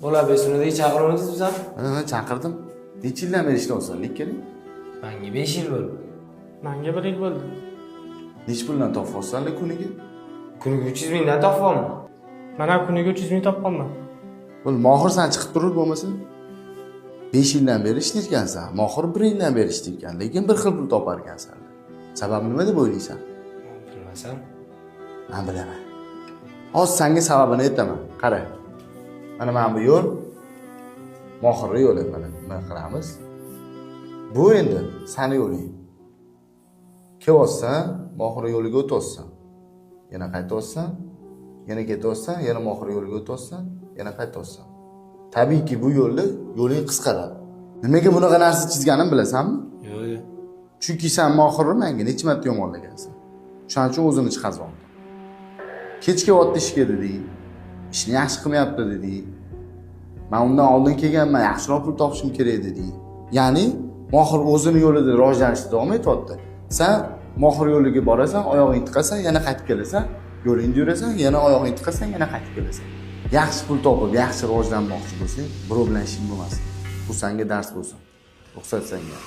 Bola besunadagi chaqirmadingiz bizani? Ha, chaqirdim. Necha yildan beri ishlayapsan, Nikkeling? Manga 5 yil bo'ldi. Manga 1 yil bo'ldi. Necha puldan topyapsan kuniga? Kuniga 300 mingdan topyapman. Man ham kuniga 300 ming topganman. Bo'l, Mohir, san chiqib turur bo'lmasa. 5 yildan beri ishlayotgansan. Mohir 1 yildan beri ishlayotgan, lekin bir xil pul topar ekansan. Sababi nima deb o'ylaysan? Bilmasam. Men bilaman. Hozir senga sababini aytaman. Qara. Mana bu yo'l Mohirning yo'li, mana nima qilamiz? Bu endi sani yo'ling. Kelyapsan, Mohir yo'liga o'tyapsan. Yana qaytyapsan, yana ketyapsan, yana Mohir yo'liga o'tyapsan, yana qaytyapsan. Tabiiyki, bu yo'lda yo'ling qisqaradi. Nimaga bunaqa narsa chizganimni bilasanmi? Yo'q, yo'q. Chunki sen Mohirni menga necha marta yomonlagansan. O'shaning uchun o'zini chiqazib oldim. Kech kelyapti ishga deding. Ishni yaxshi qilmayapti deding. Man undan oldin kelganman, yaxshiroq pul topishim kerak deding. Ya'ni Mohir o'zini yo'lida rivojlanishda davom etyapti. Sen Mohir yo'liga borasan, oyog'ingni tiqasan, yana qaytib kelasan, yo'lingda yurasan, yana oyog'ingni tiqasan, yana qaytib kelasan. Yaxshi pul topib, yaxshi rivojlanmoqchi bo'lsang, birov bilan ishing bo'lmasin. Bu senga dars bo'lsin. Ruxsat senga.